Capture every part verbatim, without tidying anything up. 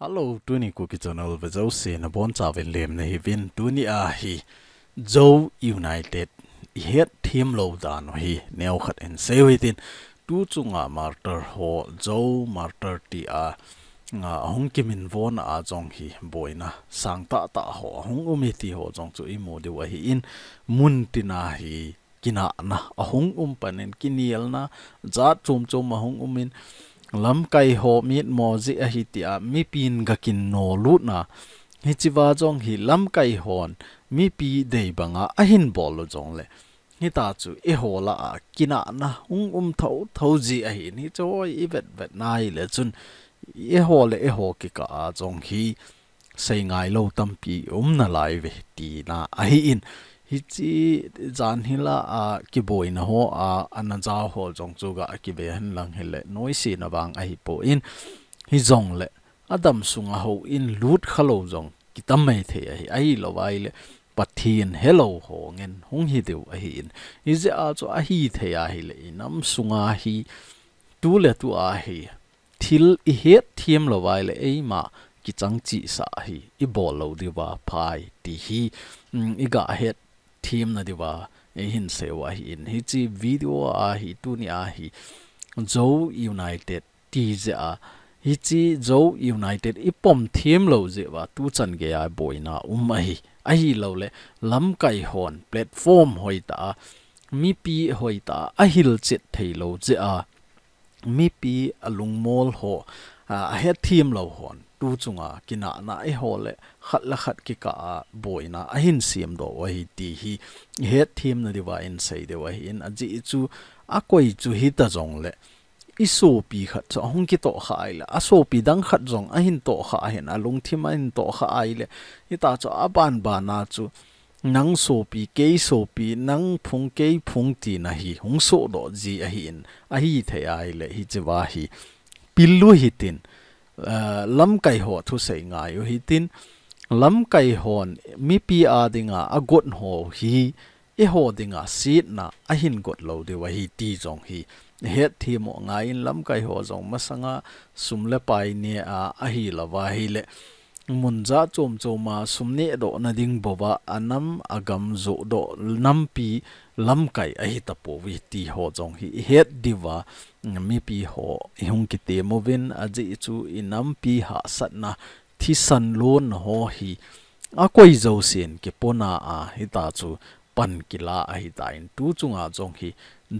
Hello, tuni Kuki Channel vea jouse nabonchauvin lemna hiuvin, tuni a hi Zo United ihet thiem lou dan u hi neokhat in seiu hitin, tu chunga martyr ho, Zo martyr tia, a, ahung kiminvona a jong hi boina sangtah tah ho ahung um e ti ho jong chu imu diu ahin, muntina hi kinahna ahung um panin, kinelna jat chom chom ahung umin, lamkai ho mitmo jeh ahi tia mipin gakin nolutna, hichea jong hi lamkai hon mipi dei banga ahin bol u jongle, hita chu eiho lah a kinahna hung um thotho ji ahin, hichu hoi ivet vet nai le chun eiho le eiho kikah a jong hi seingai lou tampi um nalai uve tina ahin, hiche jan hila a kiboina ho a, ana jao ho jong chu ga kive henlang hile noisena vang ahipon, hijongle adam sunga houin lut khalou jong kitam maithei ahi, ahilou vaile Pathen helou ho ngen hung hi diu ahin, hijeh a chu ahithei ahile inam sunga hi tuletu a hi thil ihet thiem lou vaile eima kichang chihsah hi ibol lou diuva phai ti hi, um, iga het thiemna diuva eihin seiu ahin, hiche video a hi tuni a hi Zo United ti jeh a, hiche Zo United ipom thiem lou jeh uva tuchan geiya boina um ahi, ahiloule lamkai hon platform hoitah a, mipi hoitah a ahilchet theilou jeh a, mipi alungmol ho, a, ahet thiem lou hon tu chunga kinahna eiho le khat le khat kikah a boina ahin semdoh u ahi ti hi ihet thiemna diuva in sei diu ahin, ajeh chu akoi chu hita jongle isopi khat chu ahung kitohkha ahile, asopi dang khat jong ahin tohkha ahin, alungthim ahin tohkha ahile, hita chu abanbana chu nang sopi, kei sopi, nang phung, kei phung tina hi hung sohdoh ji ahin, ahithei ahile hichea hi pil u hitin, eh, lamkai ho thusei ngai u hitin, lamkai hon mipi a dinga agot ho hi eiho dinga setna ahin got lou diu ahi ti jong hi ihet thiem u angaiyin, lamkai ho jong masanga sum le pai nea ahilou va hile mun jat chom choma sum nehdohna ding bouva anam agam johdoh nampi lamkai ahitapouve ti ho jong hi ihet diuva, mipi ho ihung kitem uvin, ajeh chu inampi hahsatna, thisan lonna ho hi akoi jousen kipona a, hita chu pan kila ahitan, tu chunga jong hi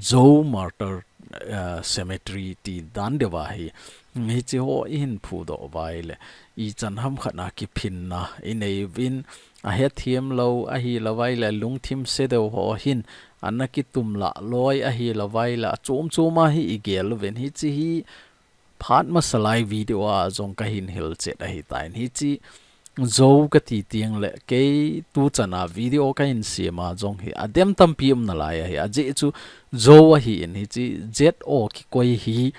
Zo Martyr, eh, Cemetery ti dan diuva hi, hiche ho ihin phudoh uva ahile ichan hamkhat a kiphinna inei uvin, ahet thiem lou ahilou vaile lungthim se deu ho hin ana kitum lah loi ahilou vaile achom choma hi igel uvin, hiche hi phat masa lai video a jong kahin hilchet ahitan, hiche Zo kati tengle kei tuchan a video kahin sema jong hi adem tampi um nalai ahi, ajeh chu Zo ahin, hiche Z O kikoi hi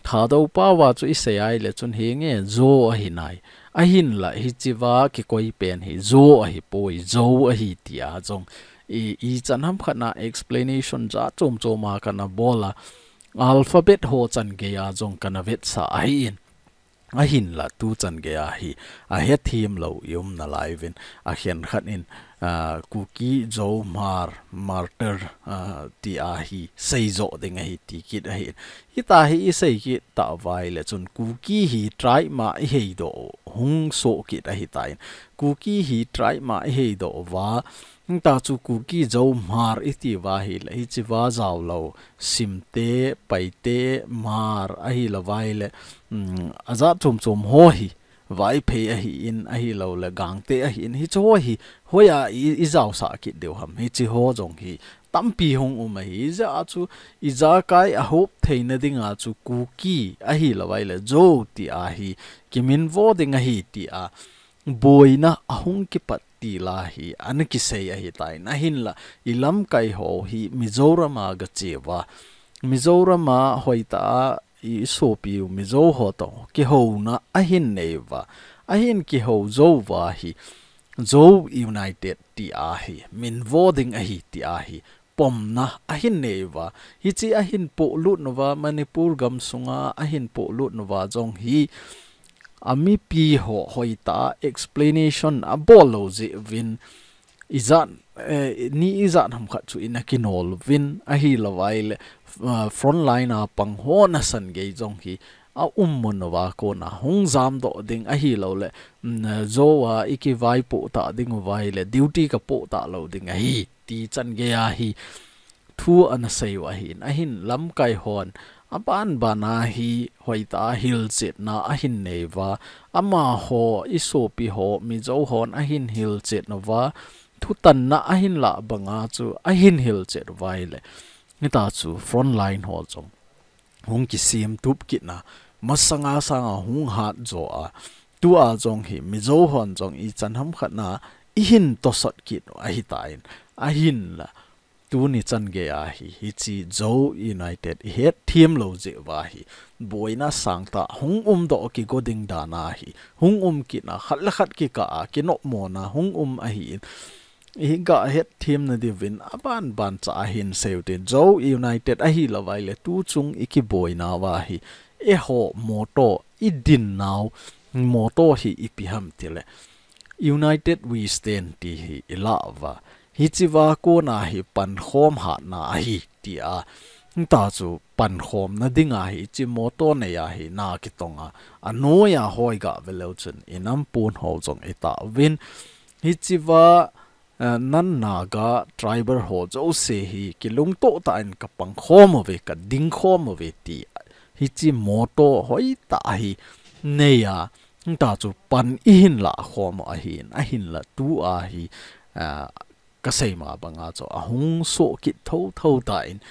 Thadou paova chu isei ahile chun hinge Zo ahinai, ahinla hichea kikoi pen hi Zo ahipoi, Zo ahi tia jong i, ichan hamkhat a explanation jat chom choma kana bol a, alphabet ho chan geiya jong kana vetsah ahin, ahinla tuchan geiya hi ahet thiem lou ium nalai uvin, akhenkhat in, ah, Kuki, Zo, Hmar, Martyr, ah, tia hi seijoh ding ahi ti kit ahin, hita hi isei kit tauva ahile chun Kuki hi tribe ma iheidoh u hung soh kit ahitan, Kuki hi tribe ma iheidoh uva, hita chu Kuki, Zo, Hmar itiuva ahile hichea jaolou Simte, Paite, Hmar ahilou vaile, um, ajat chom chom ho hi Vaiphei ahin, ahiloule Gangte ahin, hiche ho hi hoiya i, ijaosah kit diu ham, hiche ho jong hi tampi hung um ahi, hijeh a chu ijakai ahop theina dinga chu Kuki ahilou vaile Zo tia hi kiminvo ding ahi tia boina ahung kipat tila hi ana kisei ahitan, ahinla ilamkai ho hi Mizoram a gacheuva, Mizoram a hoitah a isopiu Mizo ho toh kihouna ahin neiuva, ahin kihou jouva hi Zo United tia hi minvo ding ahi tia hi pomna ahin neiuva, hiche ahin polut nauva, Manipur gamsunga ahin polut nauva jong hi a mipi ho hoitah a explanation abol lou jeh uvin, ijat, eh, ni ijat ham khat chu ina kinol uvin, ahilou vaileh, ah, frontline a pang ho nasan gei jong hi aum mun uva kona hung jamdoh ding ahilouleh, mm, Zo a ikivaipoh tah ding uva ahileh, duty kapoh talou ding ahi, ti chan gei a hi thu ana sei u ahin, ahin lamkai hon, aban ban a hi hoitah a hilchetna ahin nei uva, amaho, isopi ho, Mizo hon ahin hilchet uva, thutanna ahin lah banga chu ahin hilchet uva ahileh, hitia chu frontline ho jong hung kisem tup kit na, masanga sanga hung hat jo a, tua jong hi Mizo hon jong ichan ham khat na ihin tosot kit u ahitan, ahinla tuni chan gei a hi, hiche Zo United ihet them lou jeh uva hi, boina sangtah hung umdoh kigo ding dan a hi, hung um kit na, khat le khat kikah a kinopmo na hung um ahin, iga het them nadiuvin aban ban cha ahin sei u tin, Zo United ahilou vaileh, tuchung ikiboina uva hi, eiho motto, idin nau motto hi ipi ham tileh, United We Stand ti hi ilah uva, hiche uva kona hi pankhom hatna ahi, tia, hitia chu pankhomna dinga hiche motto nei a hi na kitong a, anoiya hoi ga ve leu chun inam pon ho jong ita uvin, hiche uva, eh, nan Naga tribal ho jouse hi kilungto tah in ka pangkhom uve, ka dingkhom uve ti, hiche motto hoitah hi nei a, hitia chu pan ihin lah khom u ahin, ahinla tua hi, ah, kasei ma banga chu ahung soh kit thotho tan,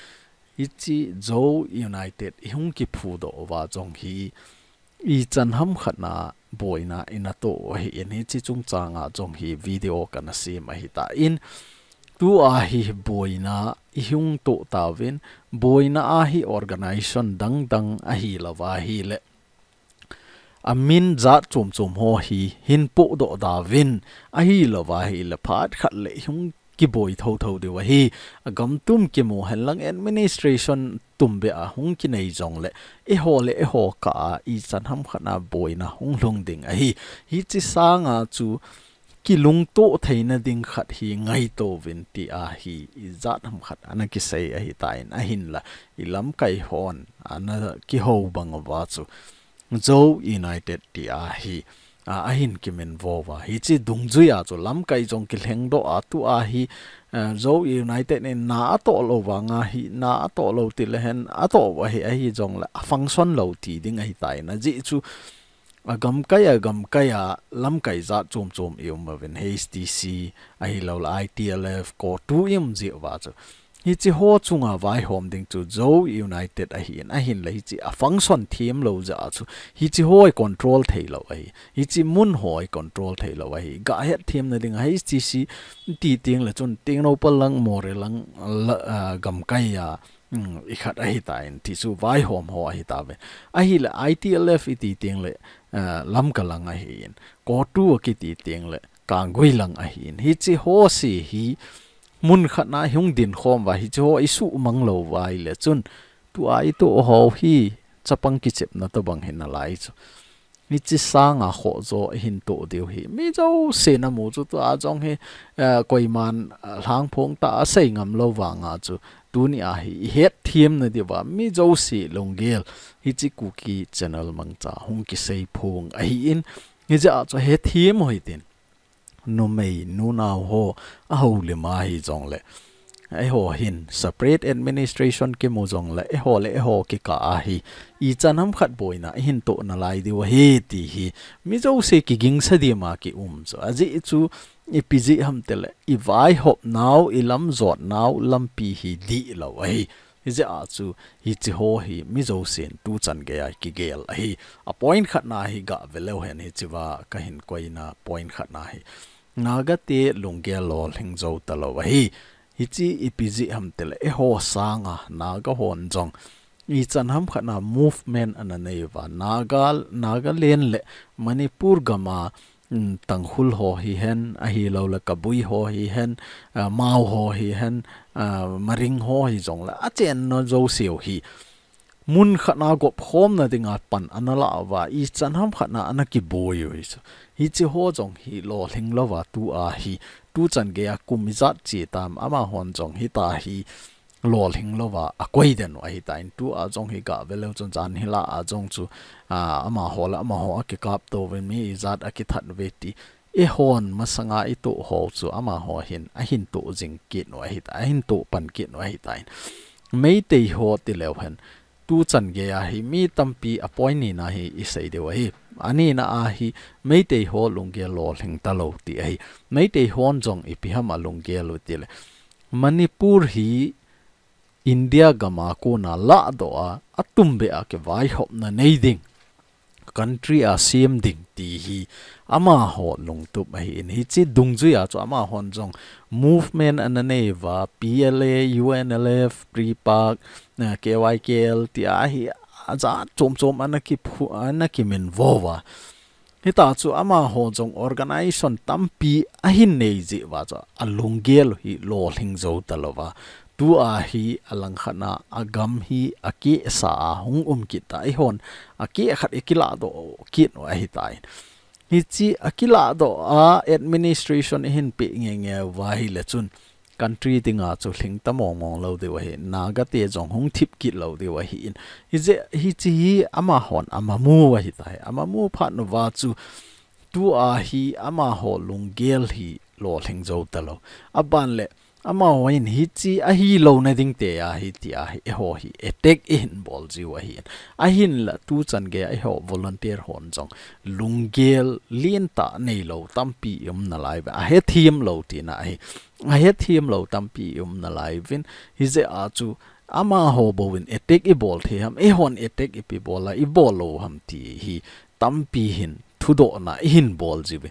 hiche Zo United ihung kiphudoh uva jong hi, ichan ham khat na boina ina toh u ahin, hiche chungchang a jong hi video kana sem ahitan, tua hi boina ihung toh tauvin, boina a hi organization dang dang ahilou va ahileh, amin jat chom chom ho hi hin pohdoh tauvin, ahilou va ahileh phat khat leh hung kiboi thotho diu ahi, agam tum kimu henlang administration tum beh a hung kinei jongleh, eiho le eiho kah a ichan ham khat na boina hung lhung ding ahi. Hiche sanga chu kilungto theina ding khat hi ngaito uvin tia hi ijat ham khat ana kisei ahitan, ahinla ilamkai hon ana kihou bang uva chu Zo United tia hi, a, ahin kiminvo uva. Hiche dungjui a chu lamkai jong kilhengdoh a, tua hi, eh, Zo United in na atoh lou vanga hi, na atoh lou tileh hen atoh u ahi, ahijongleh afunction lou ti ding ahitan, ajeh chu agamkai, agamkai a lamkai jat chom chom ium uvin, H T C ahilouleh I T L F, COTU ium jeh uva chu. Hiche ho chunga vaihom ding chu Zo United ahin, ahinla hiche afunction them lou jeh a chu, hiche ho icontrol thei lou ahi, hiche mun ho icontrol thei lou ahi. Ga het them na ding a H T C iti tengleh chun Tengnoupal lang, Moreh lang, la, ah, gamkai a, um, ikhat ahitan, ti chu vaihom ho ahitauve. Ahileh I T L F iti tengleh, ah, Lamka lang ahin, COTU kiti tengleh Kanggui lang ahin. Hiche ho se hi mun khat na hung dinkhom uva, hiche ho isuhmang lou uva ahileh chun, tua itoh ho hi chapang kichepna tobang hi nalai chu. Hiche sanga khoh jo ihin toh diu hi, mi jousen amu chu, tua jong hi, eh, koiman, eh, lhangphong tah a sei ngam lou vanga chu, tuni a hi ihet them nadiuva mi jouse lunggel hiche Kuki channel mangcha hung kisei phong ahin, hijeh a chu hethem u hitin. Numei nunau ho ahoulim ahijongleh, eiho hin separate administration kimu jongleh, eiho le eiho kikah a hi ichan ham khat boina ihin toh nalai diu ahi ti hi mi jouse kigingsa dima kium chu. Ajeh chu ipi jeh ham tileh, ivaihop nau, ilamjot nau lampi hi dihlou ahi. Hijeh a chu hiche ho hi mi jousen tuchan gei a kigel ahi. A point khat na hi ga ve leu hen, hiche uva kahin koina point khat na hi, Naga te lunggel lolhing jou talou ahi. Hiche ipi jeh ham tileh, eiho sanga Naga hon jong ichan ham khat na movement ana nei uva, Naga, Nagaland le Manipur gam a, um, Tangkhul ho hihen, ahilouleh Kabui ho hihen, ah, Mao ho hihen, ah, Maring ho hijongleh, achenna jouse u hi mun khatna gop khomna dinga pan ana la uva, ichan ham khatna ana kiboi u hi chu. Hiche ho jong hi lolhing louva tua hi, tuchan geia kum ijat che tam, amahon jong hitia hi lolhing louva akoi den u ahitan, tua jong hi gah ve leu chun jan hilah a jong chu, a, amaho le amaho akikap to uvin mi ijat akithat uve ti. Eihon masanga itoh ho chu amaho hin ahin toh jing kit u ahitan, ahin toh pan kit u ahitan. Meitei ho ti leu hen, tuchan geia hi mi tampi a point nina hi isei diu ahi. Anina a hi Meitei ho lunggel lolhing talou ti ahi. Meitei hon jong ipi ham alunggel u tile, Manipur hi India gama kona lahdoh a, atumbeh a kivaihopna nei ding, country a sem ding ti hi amaho lungtup ahin. Hiche dungjuia chu amahon jong movement ana nei uva, P L A, U N L F, PREPAK, eh, K Y K L tia hi ajat chom chom ana kiphu, ana kiminvo uva. Hitia chu amaho jong organization tampi ahin nei jeh uva chu alunggel hi lolhing jou talouva. Tua hi alangkhatna agam hi akehsa a hung um kit ta, eihon akeh khat ikiladoh kit u ahitan. Hiche akiladoh a administration ihin peh nge nge uva hile chun country dinga chu lhingta mong mong lou diu ahi, Naga te jong hung thip kit lou diu ahin. Hijeh, hiche hi amahon amamu ahitai, amamu phat uva chu tua hi amaho lunggel hi lolhing jou talou. Aban le, amaho hin hiche ahilouna ding tia hi tia hi, eiho hi attack ihin bol jiu ahin. Ahinla tuchan geia eiho volunteer hon jong lunggel lentah neilou tampi i um nalai uve. Ahethem lou tina ahi. Ahethem lou tampi i um nalai uvin. Hijeh a chu amaho bou in attack ibol thei ham, eihon attack ipi bol a ibol lou ham ti hi tampi hin thudohna ihin bol jiuve.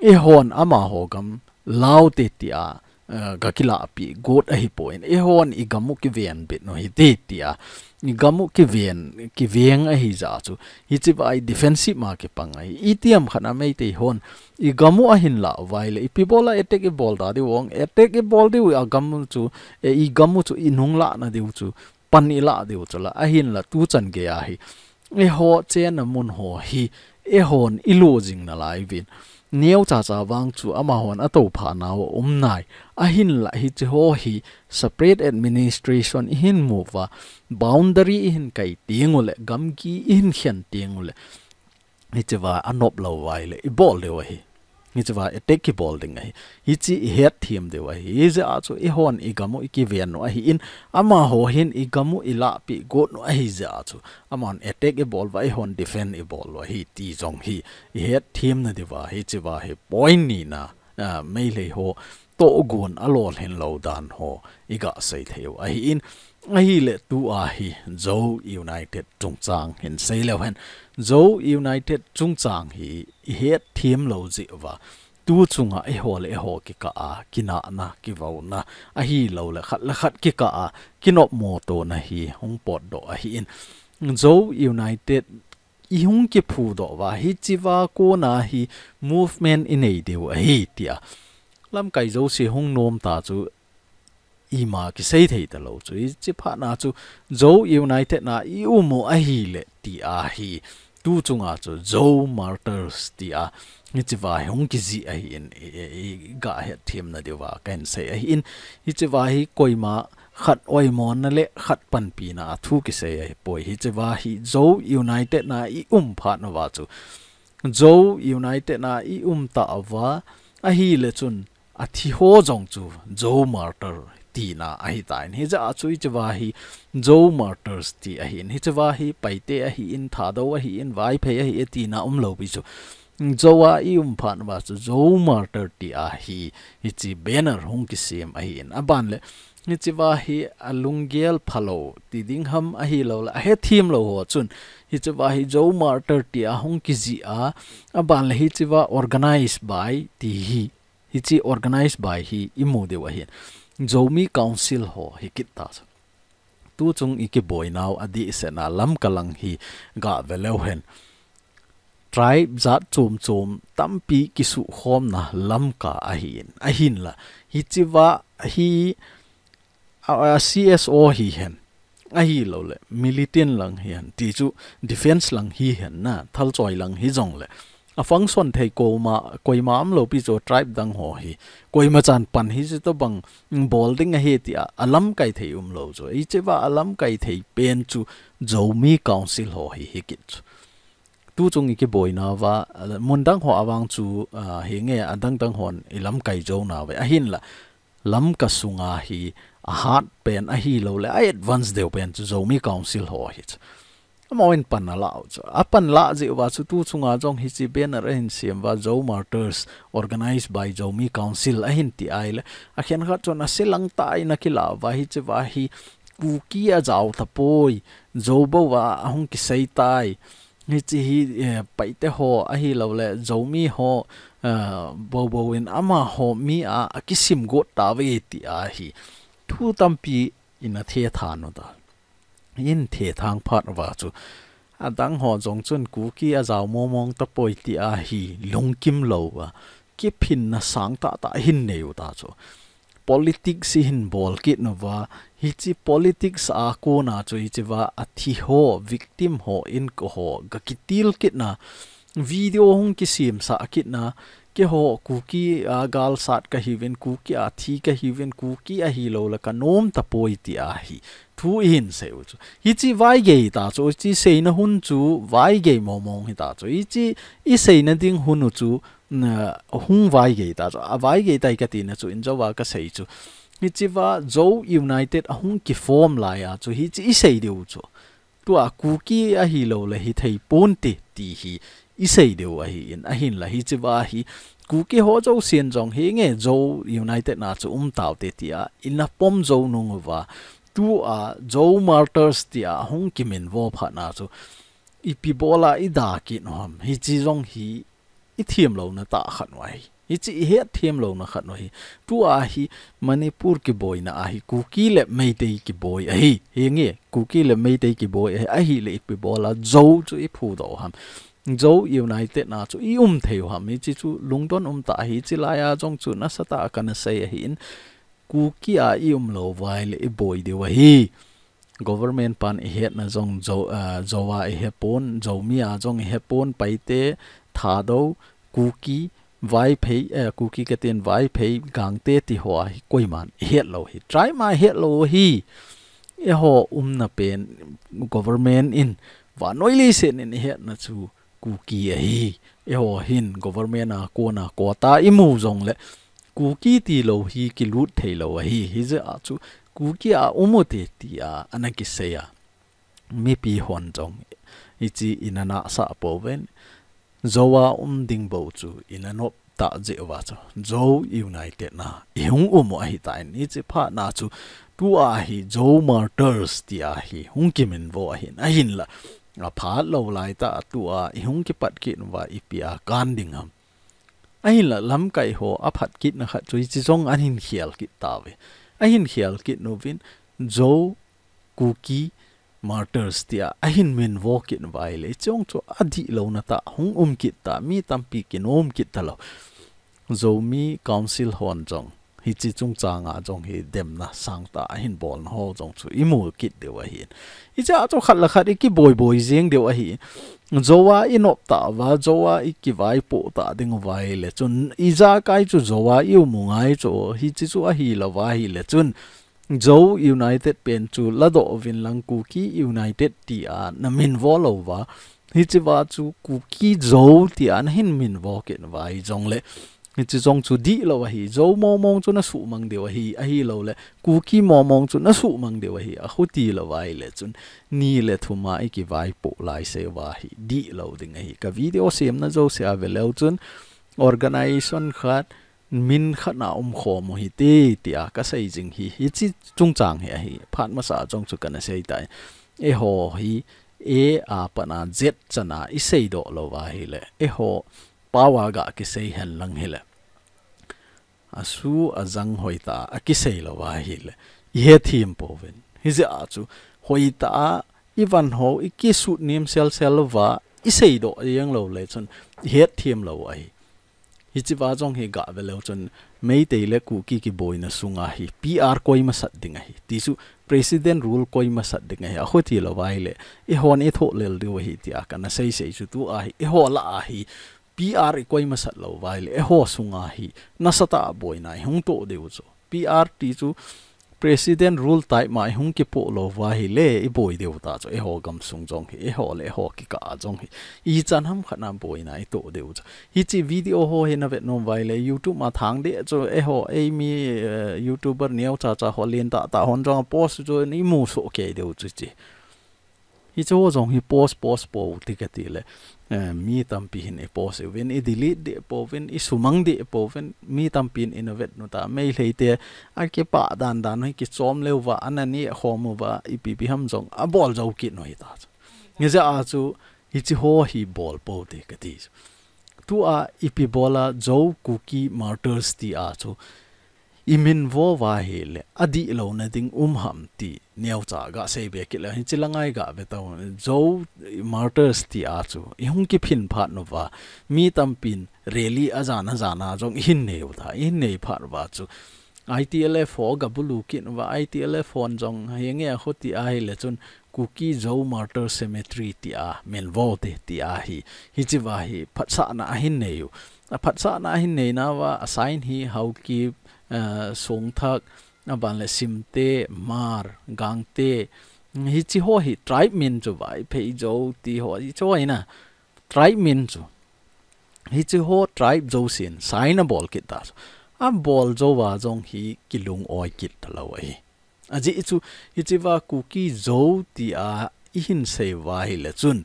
Eihon amaho gam laute tia, eh, gakilahpeh got ahipoi. Eihon igam u kiven bit u hite tia. Igam u kiven, kiveng ahijeh a chu. Hicheva hi defensive ma kipang ahi. Itiham khat a Meitei hon igam u ahin lah uva ahile, ipi bol a attack ibol da diu ong, attack ibol diu agam u chu, eh, igam u chu inung lahna diu chu, pan ilah diu chu la, ahinla tuchan geia hi. Eiho chenna mun ho hi, eihon ilo jing nalai uvin. Neocha cha vang chu amahon atoupha nau aum nai. Ahinla hiche ho hi separate administration ihin mu uva, boundary ihin kai teng ule, gamgi ihin khen teng ule, hicheva anop lou uva ahile, ibol diu ahi. Hicheva attack ibol ding ahi. Hiche ihetthem diu ahi. Hijeh a chu eihon igam u ikiven u ahin, amaho hin igam u ilahpeh got u ahijeh a chu, amahon attack ibol uva, eihon defend ibol u ahi ti jong hi ihetthemna diuva, hicheva hi point nina, ah, Meitei ho tohgon alolhin lou dan ho iga sei thei u ahin. Ahile tua hi Zo United chungchang hin sei leu hen. Zo United chungchang hi ihetthem lou jeh uva, tu chunga eiho le eiho kikah a kinahna, kivaona, ahilouleh khat le khat kikah a kinopmo tona hi hung potdoh ahin. Zo United ihung kiphudoh uva, hicheva kona hi movement inei diu ahi tia lamkai jouse hung nom ta chu, ima kisei thei talou chu, hiche phatna chu Zo United na i um u ahile tia hi, tu chunga chu Zo Martyrs tia hicheva hi hung kijih ahin, i, i, iga hetthemna diuva kahin sei ahin. Hicheva hi koima khat oimona le khat panpina a thu kisei ahipoi. Hicheva hi Zo United na i um phat uva chu, Zo United na i um ta uva ahile chun, athi ho jong chu Zo Martyr tina ahitan. Hijeh a chu hicheva hi Zo Martyrs ti ahin. Hicheva hi Paite ahin, Thadou ahin, Vaiphei ahi tina umlou pi chu, Zo a i um phat uva chu Zo Martyr tia hi, hiche banner hung kisem ahin. Aban le, hicheva hi alunggel phalou ti ding ham ahilouleh ahetthemlou ho chun, hicheva hi Zo Martyr tia hung kijih a, aban le hicheva organize by ti hi, hiche organize by hi imu diu ahin. Zomi Council ho hi kit ta chu. Tu chung i kiboinau adehsetna Lamka lang hi ga ve leu hen. Tribe jat chom chom tampi kisukhomna Lamka ahin. Ahinla, hicheva hi, a, a, C S O hihen. ahilouleh militant lang hihen, ti chu defense lang hihen na, thalchoi lang hijongleh, a function thei koima, koima umlou pi chu tribe dang ho hi, koima chan pan hi chu tobang bol ding ahi tia, a lamkai thei umlou chu. Hichea a lamkai thei pen chu Zomi Council ho hi, hi kit chu. Tuchung i kiboina uva, mun dang ho avang chu, ah, hinge adang dang hon i lamkai jou nauve. Ahinla, Lamka sunga hi a hat pen ahilouleh, a advance deu pen chu Zomi Council ho hi chu. Amahon pan alah u chu. A pan lah jeh uva chu tuchunga jong hiche banner ahin sem uva, Zo Martyrs, organized by Zomi Council ahin ti ahileh, a khenkhat chun a selang tah in a kilah uva, hichea hi Kuki a jao tapoi, Zo bou a ahung kisei tai. Hiche hi, eh, Paite ho ahilouleh, Zomi ho, eh, bou bou in amaho mi a, a kisim got tauve ti ahi. Thu tampi in a thethang u ta. In thethang phat uva chu, adang ho jong chun Kuki a jao momong tapoi ti ahi, lungkim lou a, kiphinna sang tah tah hin nei u ta chu. Politics i hin bol kit nauva, hiche politics a kona chu hichea a thi ho, victim ho, inko ho, ga kitil kit na, video hung kisemsah kit na, keiho Kuki a galsat kahiuvin, Kuki a thi kahiuvin, Kuki ahilouleh ka nom tapoi ti ahi. Thu i hin sei u chu. Hiche vaigei ta chu, hiche seina hun chu vaigei momong hi ta chu. Hiche i seina ding hun u chu, na, hung vaigei ta chu. A vaigei tai ka tina chu, in Zo a ka sei chu. Hichea Zo United ahung kiform lai a chu, hiche i sei diu chu. Tua Kuki ahilouleh hithei ponte ti hi i sei diu ahin, ahinla hichea hi Kuki ho jousen jong hinge Zo United na chu um taute tia, i na pom jou nung uva. Tua Zo Martyrs tia hung kiminvo phat na chu, ipi bol a i da kit u ham. Hiche jong hi i themlouna tah khat u ahi. Hiche i hetthem louna khat u ahi. Tua hi Manipur kiboina ahi. Kuki le Meitei kiboi ahi. Hinge, Kuki le Meitei kiboi ahi. Ahileh ipi bol a Zo chu i phudoh u ham. Zo United na chu i um thei u ham. Hiche chu lungdon um tah ahi. Hiche lai a jong chu nasatah a ka na sei ahin. Kuki a i um lou uva ahileh i boi diu ahi. Government pan i hetna jong Zo, ah, Zo a i hepon, Zomi a jong i hepon, Paite, Thadou, Kuki, Vaiphei, eh, Kuki ka tin, Vaiphei, Gangte ti ho a hi koiman i het lou hi. Tribe ma i het lou hi. Eiho umna pen government in, vannoi leiset in i hetna chu Kuki ahi. Eiho hin government a kona quota i mu jongleh, Kuki tilou hi kilut theilou ahi. Hijeh a chu Kuki a um u te tia ana kisei a. Mipi hon jong hiche i na nasah pouvin. Zo a um ding bou chu i na nop tah jeh uva chu Zo United na i hung um u ahi tan. Hiche phat na chu tua hi Zo Martyrs tia hi hung kiminvo ahin, ahinla. A phat lou lai tah a tua i hung kipat kit uva ipi a kan ding ham. Ahinla lamkai ho a phat kitna khat chu hiche jong ahin khel kit tauve. Ahin khel kit uvin Zo Kuki Martyrs tia ahin minvo kit uva ahileh, hiche jong chu adihlouna tah hung um kit ta, mi tampi kinom kit talou. Zomi Council hon jong hiche chungchang a jong hi demna sangtah ahin bolna ho jong chu i mu kit diu ahin. Hiche a chu khat le khat i kiboi boi jeng diu ahi. Zo a i nop tah uva, Zo a i kivaipoh tah ding uva ahileh chun, ijakai chu Zo a i um u ngai chu, hiche chu ahilou va ahileh chun, Zo United pen chu ladoh uvin lang Kuki United tia na minvo lou uva. Hichea chu Kuki Zo tia na hin minvo kit uva hijongleh, hiche jong chu dihlou ahi. Zo momong chu na suhmang diu ahi, ahilouleh Kuki momong chu na suhmang diu ahi. A khuti lou va ahileh chun, ni le thum a i kivaipoh lai seh uva hi dihlou ding ahi. Ka video semna jouse a ve leu chun, organization khat, min khat na umkhom u hite, tia ka sei jing hi, hiche chungchang hi ahi. Phat masa jong chu ka na sei tai. Eiho hi A a pat a Z chan a i seidoh lou va ahileh, eiho pao a ga kisei hen lang hileh, a su a jang hoitah a kisei lou va ahileh, i hethem pouvin. Hijeh a chu hoitah a i van ho i kisut nem sel sel uva i seidoh jeng lou leh chun i hethem lou ahi. Hichea jong hi ga ve leu chun Meitei le Kuki kiboina sunga hi P R koi masat ding ahi. Ti chu P President rule koi masat ding ahi, akhuti lou vai le, eihon eithoh lel diu ahi tia kana seisei chu tua hi, eiho lah a hi, P R ikoi masat lou vai le, eiho sunga hi, nasatah a boina ihung toh diu chu. P R ti chu, President rule type ma ihung kipoh lou vai le, iboi diu ta chu, eiho gamsung jong hi, eiho le eiho kikah a jong hi, ichan hamkhat na boina itoh diu chu. Hiche video ho hi navet nom vai le, YouTube ma thang deh chu, eiho, eimi, eh, YouTuber neo chacha ho lentah tah hon jong post chu, imu soh kei diu chu hiche. Hiche ho jong hi post, post pou ti kati le, eh, mi tampi hin ipost uvin, idelete deh pouvin, isumang deh pouvin, mi tampin ina vet u ta, Meitei te, akipah dan dan u hi kichom leuva, ana neh khom uva, ipi ipi ham jong, abol jou kit u hita chu. Hijeh a chu, hiche ho hi bol pou te kati chu. Tua ipi bola Zo Kuki Martyrs tia chu, iminvo uva ahile, adihlouna ding um ham ti, neocha gasei be kit le, hiche langa iga ve tau, Zo Martyrs tia chu, ihung kiphin phat uva, mi tampin rally ajan ajan a jong ihin nei u ta, ihin nei phat uva chu, I T L F ho gabulu kit uva, I T L F hon jong, henge akhuti ahile chun, Kuki Zo Martyr Cemetery tia, minvo te tia hi, hiche uva hi, phatsahna ahin nei u. Aphatsahna ahin neina uva, asign hi Haokip, eh, Songthak, aban le Simte, Hmar, Gangte, hiche ho hi, tribe min chu Vaiphei Zo ti ho, hiche ho hi na, tribe min chu. Hiche ho tribe jousen, sign abol kit ta chu. Abol jou uva jong hi, kilung oi kit talou ahi. Ajeh chu, hiche uva Kuki Zo tia ihin sei uva ahile chun,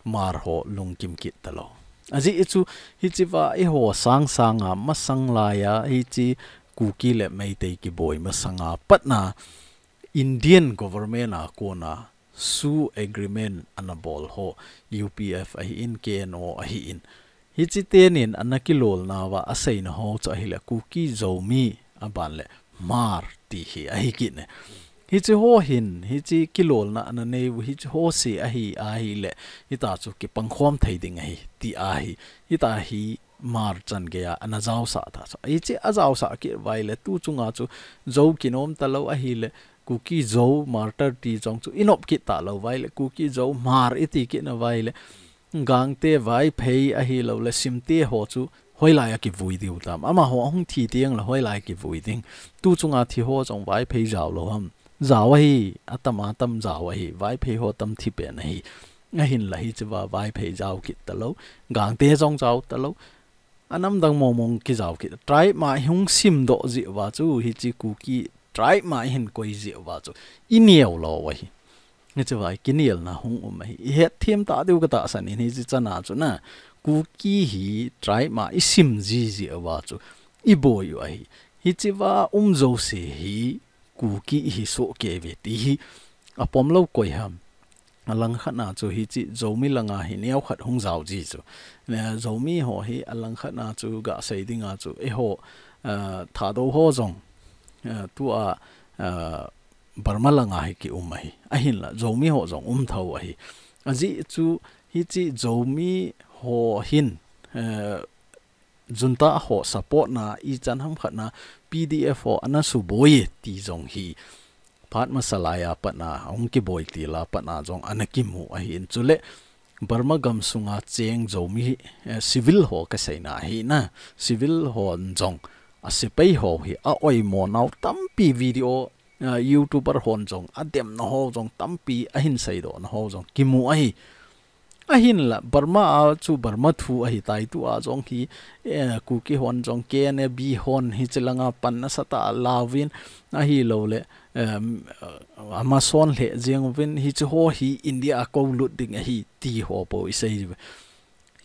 Hmar ho lungkim kit talou. Ajeh chu, hiche uva eiho sang sanga masang laiya, hiche Kuki le Meitei kiboi masanga patna, Indian government a kona, Sioux Agreement ana bol ho, U P F ahin, K N O ahin. Hiche tenin ana kilolna uva aseina ho chu ahile Kuki Zomi aban le Hmar ti hi ahi kit ne. Hiche ho hin, hiche kilolna ana nei u, hiche ho se ahi, ahile, hita chu kipangkhom thei ding ahi, ti ahi, hita hi Hmar chan geiya ana jaosah ta chu. Hiche ajaosah kit uva ahile, tu chunga chu Zo kinom talou ahile, Kuki Zo Martyr ti jong chu inop kit talou uva ahile, Kuki Zo Hmar iti kit uva ahile, Gangte Vaiphei ahilou le Simte ho chu hoilai a kivui diu tam. Amaho ahung thi teng le hoilai kivui ding. Tu chunga thi ho jong Vaiphei jao lou ham. Jao ahi, atam atam jao ahi, Vaiphei ho tam thi pen ahi. Ahinla hiche uva Vaiphei jao kit talou. Gangte jong jao talou. Anam dang mong mong kijao kit. Tribe ma ihung simdoh jeh uva chu hiche Kuki tribe ma ihin koi jeh uva chu. Ineo lou ahi. Hiche uva kinelna hung um ahi. Ihet them ta diu katahsan in hiche chana chu na. Kuki hi tribe ma isim ji jeh uva chu. Iboi u ahi. Hiche uva um jouse hi Kuki ihi soh kei uve ti hi. Apom lou koi ham. Alangkhat na chu hiche Zomi langa hi neokhat hung jao ji chu. Ne, Zomi ho hi alangkhat na chu gasei dinga chu eiho, eh, Thadou ho jong, eh, tua, eh, Burma langa hi kium ahi. Ahinla Zomi ho jong um thou ahi. Ajeh chu hiche Zomi ho hin, eh, Junta ho support na ichan hamkhat na P D F ho ana suboi ti jong hi phat masa laiya patna, ahung kiboi til a patna jong ana kimu ahin chule Burma gamsunga cheng Zomi, eh, civil ho kaseina ahi na, civil hon jong asepai ho hi a oimo nau tampi video, eh, YouTuber hon jong ademna ho jong tampi ahin seidohna ho jong kimu ahi. Ahinla, Burma a chu Burma thu ahitai tua jong hi, eh, Kuki hon jong K N A B hon hiche langa pan nasatah a lauvin ahilou le, em, Amazon lheh jeng uvin hiche ho hi India a koulut ding ahi ti ho pou isei uve.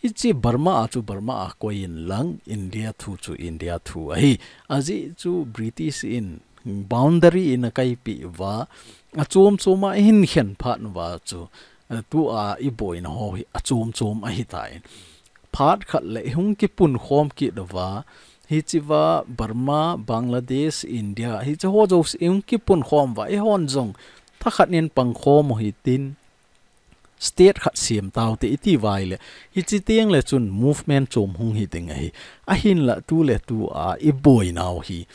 Hiche Burma a chu Burma a koi inlang India thu chu India thu ahi. Ajeh chu British in boundary in akaipeh uva, achom chom a ihin khen phat uva chu, eh, tua iboina ho hi achom chom ahitai. Phat khat le ihung kipunkhom kit uva, hiche uva Burma, Bangladesh, India, hiche ho jouse ihung kipunkhom uva, eihon jong thakhat in pangkhom u hitin, state khat sem taute iti uva ahile, hiche teng le chun movement chom hung hi ding ahi. Ahinla tu le tua iboinau hi,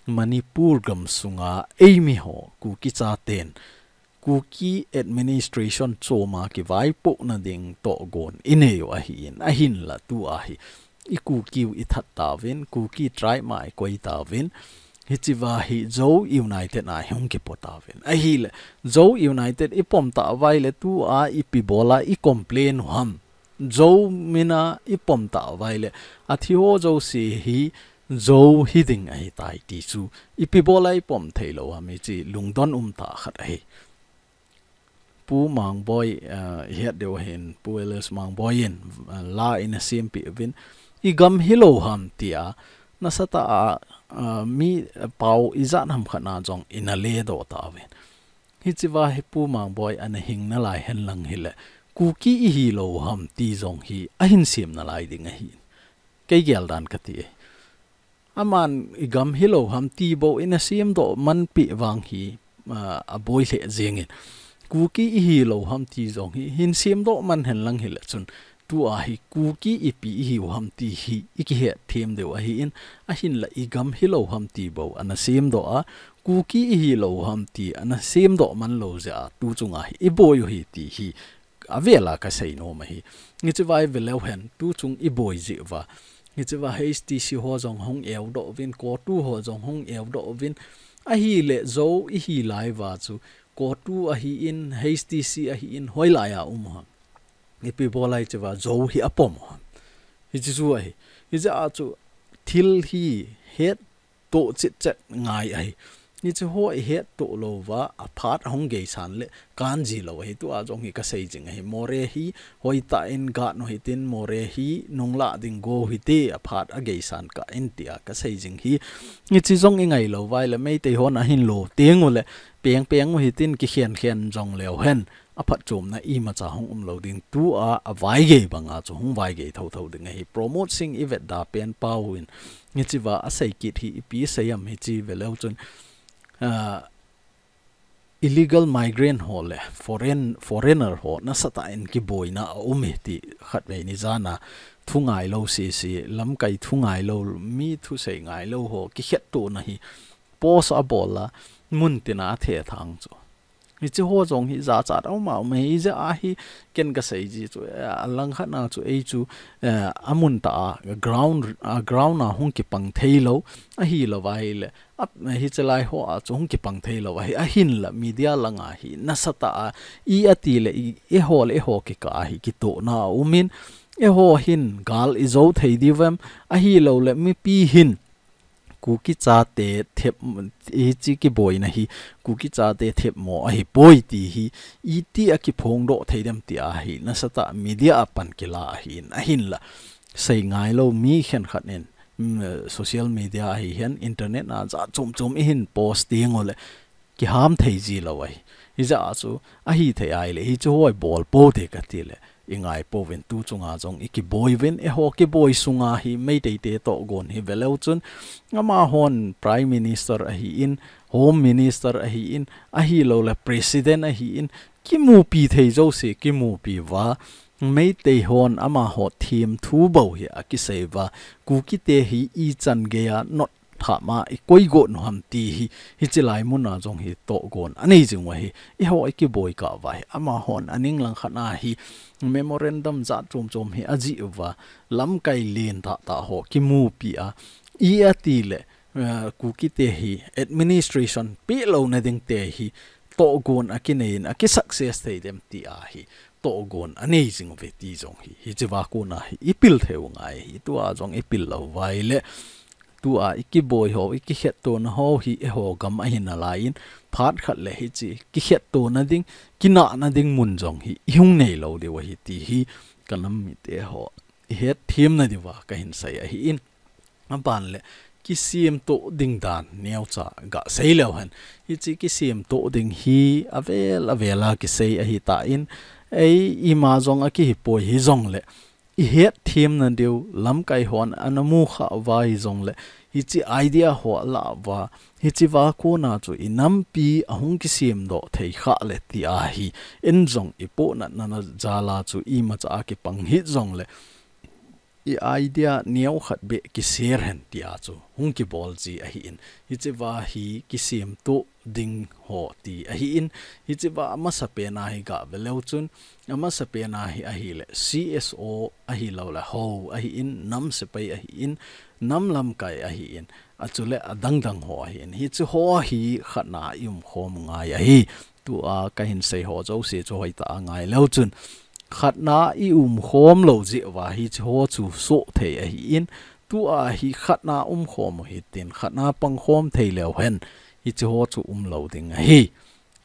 Manipur gam sunga eimi ho Kuki chaten Kuki administration choma kivaipohna ding tohgon inei u ahin, ahinla tua hi i Kuki u ithat tauvin, Kuki tribe ma ikoi tauvin, hichea hi Zo United a hung kipo tauvin. Ahile Zo United ipom tauva ahile tua ipi bola i complain u ham? Zo mina ipom tauva ahile athi ho jouse hi Zo hiding ahitai ti chu ipi bola ipom theilou ham, hichi lungdon umtah khat ahi. Pu Mangboi, ah, ihet diu ahin, Pu Elias Mangboi in, ah, la ina sempeh uvin, igam hilou ham tia nasatah a, ah, mi pao ijat ham khat na jong ina ledoh tauvin. Hichea hi Pu Mangboi ana hing nalai henlang hile Kuki ihilou ham ti jong hi ahin sem nalai ding ahi. Kei gel dan kati e. Aman igam hilou ham ti bou ina semdoh manpeh vang hi, ah, aboi lheh jengin. Kuki ihilou ham ti jong hi hin semdoh man henlang hile chun tua hi Kuki ipi ihiu ham ti hi ikihet them diu ahin, ahinla igam hilou ham ti bou ana semdoh a, Kuki ihilou ham ti ana semdoh man lou jeh a tuchunga hi iboi u hi ti hi avela kasei nom ahi. Hichea ive leu hen, tuchung iboi jeh uva, hichea H T C ho jong hung eudoh uvin, CoTU ho jong hung eudoh uvin, ahile Zo ihi lai uva chu, CoTU ahin, H T C ahin, hoilai a um u ham? Ipi bola hichea Zo hi apom u ham? Hichi chu ahi. Hijeh a chu thil hi het toh chitchet ngai ahi. Hichi ho ihet toh lou uva, aphat ahung geisan le kan ji lou ahi. Tua jong hi kasei jing ahi. Moreh hi hoitah in gat u hitin, Moreh hi nunglah ding go u hite, aphat ageisan kah in tia kasei jing hi. Hichi jong ingai lou uva ahile Meitei hon ahin lo teng u le peng peng u hitin kikhen khen jong leu hen. Aphatchomna imacha hung umlou ding, tua avaigei banga chu hung vaigei thotho ding ahi. Pramod Singh ivet da pen pau in, hichea asei kit hi ipi sei am hichi ve leu chun, ah, illegal migrant ho le foreign, foreigner ho nasatah in kiboina aum e ti khatvei ni jana thu ngailou sese, lamkai thu ngailou, mi thusei ngailou ho kikhettohna hi post abol a, mun tina athethang chu. Hichi ho jong hi jachat aum aum e, hijeh a hi ken kasei ji chu, eh, alangkhat na chu ei chu, eh, amun tah a ground, a ground a hung kipang theilou, ahilou va ahile, ap, hichi lai ho a chu hung kipang theilou ahi, ahinla media langa hi nasatah a, i ati le i, eiho le eiho kikah a hi kitohna aum in, eiho hin gal ijo thei diu vem, ahilou le mipi hin Kuki chate thep, hichi kiboina hi Kuki chate thepmo ahipoi ti hi, iti a kiphongdoh thei dem ti ahi, nasatah media a pan kila ahin, ahinla sei ngailou mi khenkhat in, mm, social media ahi hen, internet a jat chom chom ihin post teng u le kiham thei ji lou ahi. Hijeh a chu ahithei ahile hichi ho ibol pou te kati le, ingai pouvin, tuchunga jong ikiboi uvin, eiho kiboi sunga hi Meitei te tohgon hi ve leu chun, amahon Prime Minister ahin, Home Minister ahin, ahilou le President ahin, kimupi thei jouse kimupi uva, Meitei hon amaho themthu bou hi akisei uva, Kuki te hi ichan gei a not thah ma ikoi got u ham ti hi, hichi lai mun a jong hi tohgon anei jing u ahi. Eiho ikiboi kah uva hi, amahon aning langkhat a hi memorandum jat chom chom hi ajih uva, lamkai len tah tah ho kimupi a, i ati le, eh, Kuki te hi administration pehlouna ding te hi tohgon akinei in aki success thei dem ti ahi. Tohgon anei jing uve ti jong hi, hichea kona hi ipil thei u ngai ahi, tua jong ipil lou uva ahile, tua ikiboi ho, ikikhettohna ho hi eiho gam ahi nalai in, phat khat le hichi kikhettohna ding, kinahna ding mun jong hi ihung neilou diu ahi ti hi, kanam mite ho ihet themna diuva kahin sei ahin. Aban le, kisemtoh ding dan neocha gasei leu hen. Hichi kisemtoh ding hi avel avel a kisei ahitan, ei ima jong akihipoi hijong le, ihet themna diu, lamkai hon ana mukhah uva hijong le, hichi idea ho alah uva, hichea kona chu inampi ahung kisemdoh thei khah le ti ahi, in jong ipohnatna jal a chu imacha a kipang hih jong le, i idea neo khat beh kiser hen tia chu hung kibol ji ahi in. Hichiva hi kisemtoh ding ho ti ahi in. Hichiva amasa pena hi gah ve leu chun, amasa pena hi ahile C S O ahilou le ho ahi in, nam sepai ahi in, nam lamkai ahi in, achule adang dang ho ahi in. Hichi ho hi khatna i umkhom ngai ahi. Tua kahin sei ho jouse chu hoitah a ngai leu chun, khatna i umkhom lou jeh uva hichi ho chu soh thei ahi in. Tua hi khatna umkhom u hitin, khatna pangkhom thei leu hen hichi ho chu umlou ding ahi.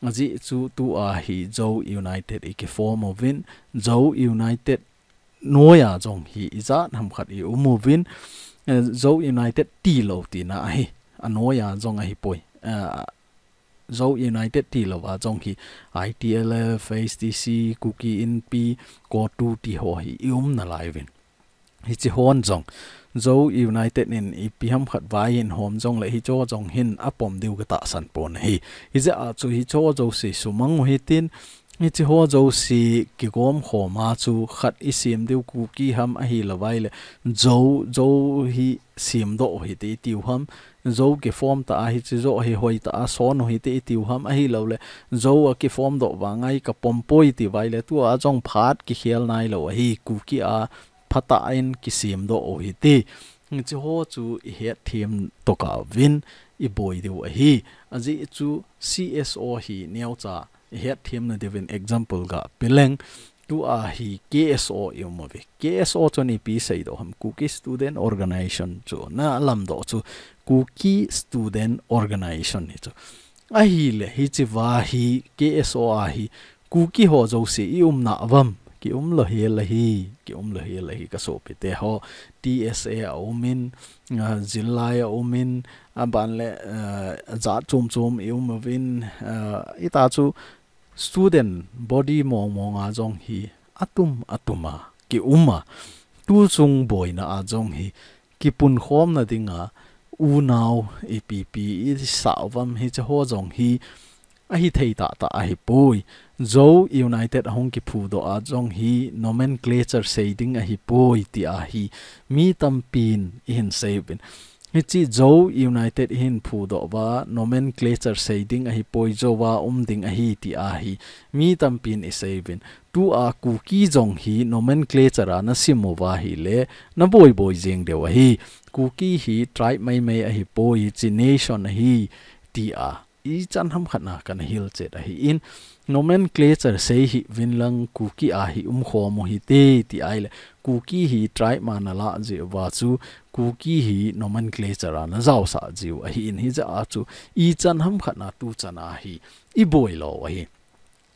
Ajeh chu tua hi Zo United i kiform uvin, Zo United noiya jong hi ijat ham khat i um uvin, eh, Zo United tilou tina ahi. Anoiya jong ahipoi. Eh, Zo United tilouva jong hi I T L F, H T C, Kuki Inpi, COTU ti ho hi i um nalai uvin. Hichi hon jong Zo United in ipi ham khat vai in hom jongle hicho jong hin apom diu katahsan pon ahi. Hijeh a chu hicho jouse sumang u hitin, hichi ho jouse kigom khom a chu khat i sem diu Kuki ham ahilou vai le Zo, Zo hi semdoh u hite i tiu ham, Zo kiform ta a hichi joh hi hoitah a son u hite i tiu ham, ahilou le Zo a kiform doh vang a hi kapom poi ti vai le tua jong phat kikhel nailou ahi, Kuki a phatah in kisemdoh u hite. Hichi ho chu i hetthem tokah uvin i boi diu ahi. Ajeh chu C S O hi neocha i hetthem na diuvin example gah pe leng, tua hi K S O i um uve. K S O chun ipi seidoh ham, Kuki Student Organization chu na lamdoh chu Kuki Student Organization hi chu. Ahile hichiva hi K S O a hi Kuki ho jouse i umna uvam, ki umlou hel ahi, ki umlou hel ahi ka sopite ho. T S A a um in, ah, Zillai a um in, aban le, ah, jat chom chom i um uvin, ah, hita chu student body mong mong a jong hi atum atum a ki um a, tu chung boina a jong hi kipunkhom na dinga unau ipi ipi i sa uvam hichi ho jong hi ahi thei tahtah ahipoi. Zo United ahung kiphudoh a jong hi nomenclature sei ding ahipoi tia hi mi tampin i hin sei uvin. Hichi Zo United i hin phudoh uva nomenclature sei ding ahipoi, Zo a um ding ahi tia hi mi tampin i sei uvin. Tua Kuki jong hi nomenclature a na sim uva ahile na boi boi jeng diu ahi. Kuki hi tribe maimai ahipoi, hichi nation ahi tia ichan ham khat na kana hilchet ahi in, nomenclature sei hih uvin lang Kuki a hi umkhom u hite ti ahile, Kuki hi tribe a na lah jeh uva chu Kuki hi nomenclature a na jaosah jiu ahi in, hijeh a chu ichan ham khat na tuchan a hi i boi lou ahi.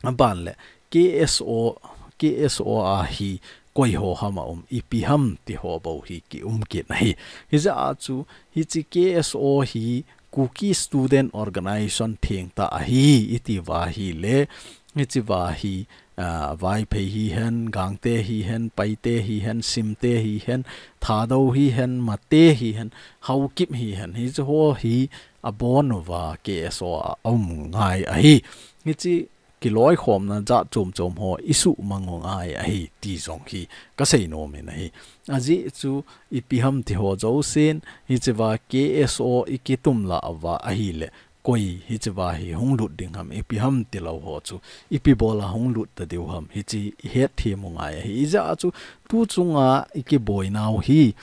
Aban le K S O, K S O a hi koi ho ham a um, ipi ham ti ho bou hi ki um kit ahi. Hijeh a chu hichi K S O hi Kuki Student Organization thengtah ahi i ti uva ahile, hichi uva hi, ah, Vaiphei hihen, Gangte hihen, Paite hihen, Simte hihen, Thadou hihen, Mate hihen, Haokip hihen, hichi ho hi abon uva K S O a um ngai ahi. Hichi kiloikhomna jat chom chom ho i suhmang u ngai ahi ti jong hi ka sei nom in ahi. Ajeh chu ipi ham ti ho jousen, hichi uva K S O i kitum lah uva ahile, koi hichi uva hi hung lut ding ham, ipi ham ti lou ho chu, ipi bol a hung lut ta diu ham, hichi i hetthem u ngai ahi. Hijeh a chu tu chunga i kiboinau hi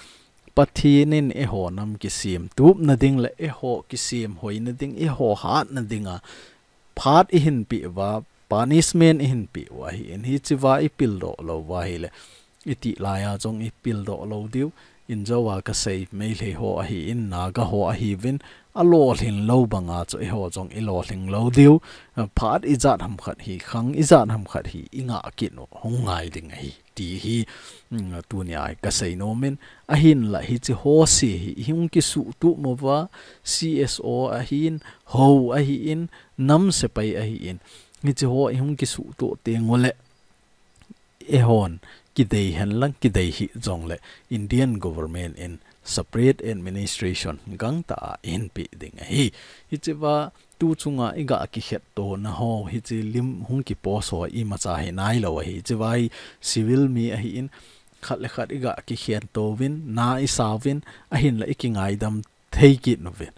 Pathen in eiho nam kisemtup na ding le eiho kisem hoi na ding, eiho hat na dinga phat i hin peh uva, punishment i hin peh u ahi in, hichi uva i pildoh lou uva ahile, i tih lai a jong i pildoh lou diu, in Zo a ka sei Meitei ho ahi in, Naga ho ahiuvin, alolhin lou banga chu eiho jong i lolhin lou diu, phat ijat ham khat hi, khang ijat ham khat hi i ngah kit u hung ngai ding ahi ti hi, mm, tunia ka sei nom in, ahinla hichi ho se hi i hung kisuhtup uva, C S O ahi in, ho ahi in, nam sepai ahi in, hichi ho i hung kisuhtup teng ule, eihon kidei hen lang, kidei hih jongle Indian government in separate administration gangtah a i hin peh ding ahi. Hichi uva tu chunga i gah kikhetto na ho, hichi lim hung kipost ho imacha hi nailou ahi. Hichi uva hi civil mi ahi in, khat le khat i ga kikhen tovin, na i sauvin, ahinla i kingaidam thei kit uvin.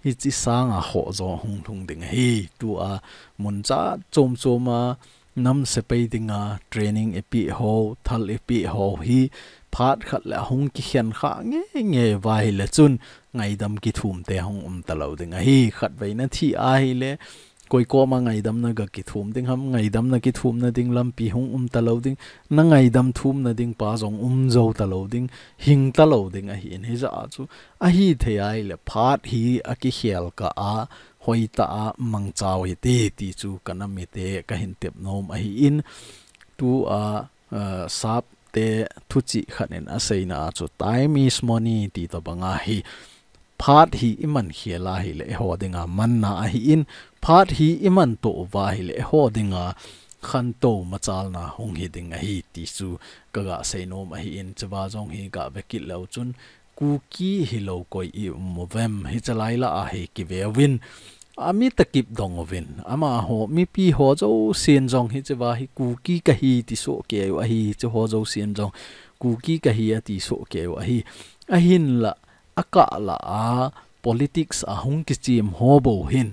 Hichi sanga ho jo hung lhung ding ahi. Tua mun cha chom chom a nam sepai dinga training i pe ho, thal i pe ho hi phat khat le ahung kikhen kha nge nge uva ahile chun ngaidam kithum te hung um talou ding ahi. Khatvei na thi ahile, koi koma ngaidamna ga kithum ding ham, ngaidamna kithumna ding lampi hung um talou ding, na ngaidam thumna ding pa jong um jou talou ding, hing talou ding ahin. Hijeh a chu, ahi thei ahile, phat hi a kikhel kah a, hoitah a mangcha u hite ti chu ka nam mite ka hin tep nom ahin, tua, eh, sap te thuchih khat in a seina a chu, "Time is money," ti tobang ahi. Phat hi i man khel ahile, eiho dinga manna ahin, phat hi i man to uva ahile, eiho dinga khantou machalna hung hi ding ahi ti chu ka ga sei nom ahin, chuva jong hi ga ve kit leu chun, Kuki hilou koi i um uvem, hiche lai lah a hi kive uvin, a mi takip dong uvin, amaho, mipi ho jousen jong hicheva hi Kuki kahi ti soh kei u ahi, hiche ho jousen jong Kuki kahi ati soh kei u ahi. Ahinla, a kah lah a politics a hung kichem ho bou hin,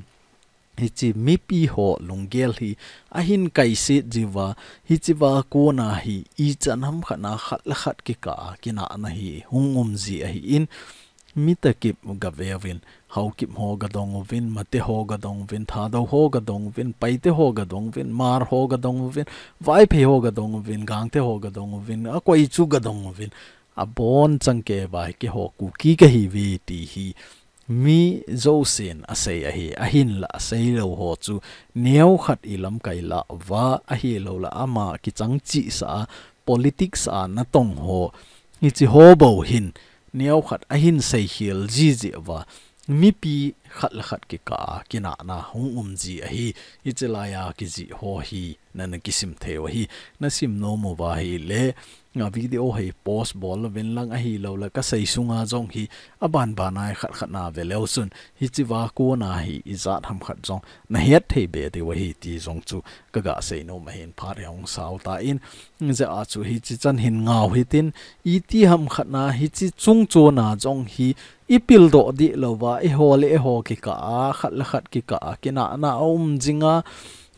hiche mipi ho lunggel hi ahin kaiset jiuva, hicheva kona hi ichan ham khat na khat le khat kikah a kinahna hi hung um ji ahin, mi takip ga ve uvin, Haokip ho ga dong uvin, Mate ho ga dong uvin, Thadou ho ga dong uvin, Paite ho ga dong uvin, Hmar ho ga dong uvin, Vaiphei ho ga dong uvin, Gangte ho ga dong uvin, a koi chu ga dong uvin. Abonchan kei va hi keiho Kuki kahi uve ti hi mi jousen a sei ahi, ahinla a seilou ho chu neo khat i lamkai lah uva, ahilou la ama kichang chihsah a, politics a natong ho, hiche ho bou hin neo khat ahin seikhel jiji uva, mipi khat le khat kikah a kinahna hung um ji ahi. Hiche lai a kijih ho hi na, na kisim thei u ahi. Na sim nom uva ahile, a video hi pause bol uvin lang, ahilou la ka sei sunga jong hi aban ban a khat khat na ve leu chun, hicheva kona hi ijat ham khat jong na het thei be diu ahi ti jong chu ka ga sei nom ahin, phat hi hung sao tan, hijeh a chu hiche chan hin ngau hitin, iti ham khat na hiche chungchon a jong hi i pildoh dih louva, eiho le eiho kikah a, khat le khat kikah a kinahna a um jinga,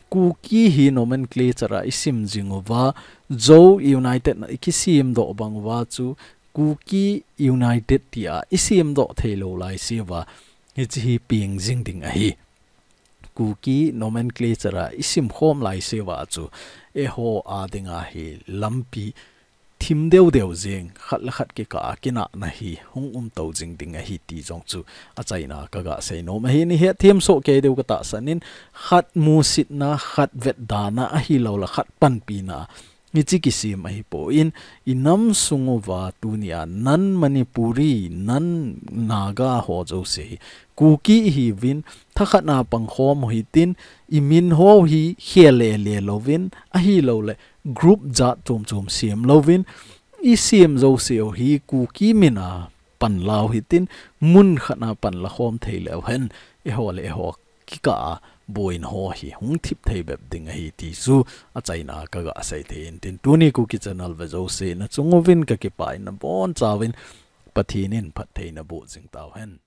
Kuki hi nomenclature a i sim jing uva, Zo United na i kisemdoh bang uva chu, Kuki United tia i semdoh thei lou lai seuva, hiche hi peng jing ding ahi. Kuki nomenclature a i simkhom lai seuva chu, eiho a dinga hi lampi thim deu deu jeng, khat le khat kikah a kinahna hi hung um to jing ding ahi ti jong chu achaina ka ga sei nom ahin, i hetthem soh kei diu ka tahsan in, khat musitna, khat vetdana ahilou la khat panpina, hiche kisem ahipon, i nam sung uva tunia non Manipuri, non Naga ho jouse hi Kuki ihiuvin, thakhat na pangkhom u hitin, i min ho hi khel le le louvin, ahilou le group jat chom chom sem louvin, i sem jouse u hi Kuki min a pan lau hitin, mun khat na pan la khom thei leu hen, eiho le eiho kikah a boina ho hi hung thip thei bep ding ahi ti chu achaina ka ga sei thei in tin, tuni Kuki Channel ve jouse na chung uvin ka kipah in, na bonchauvin Pathen in phatthei na boh jing tau hen.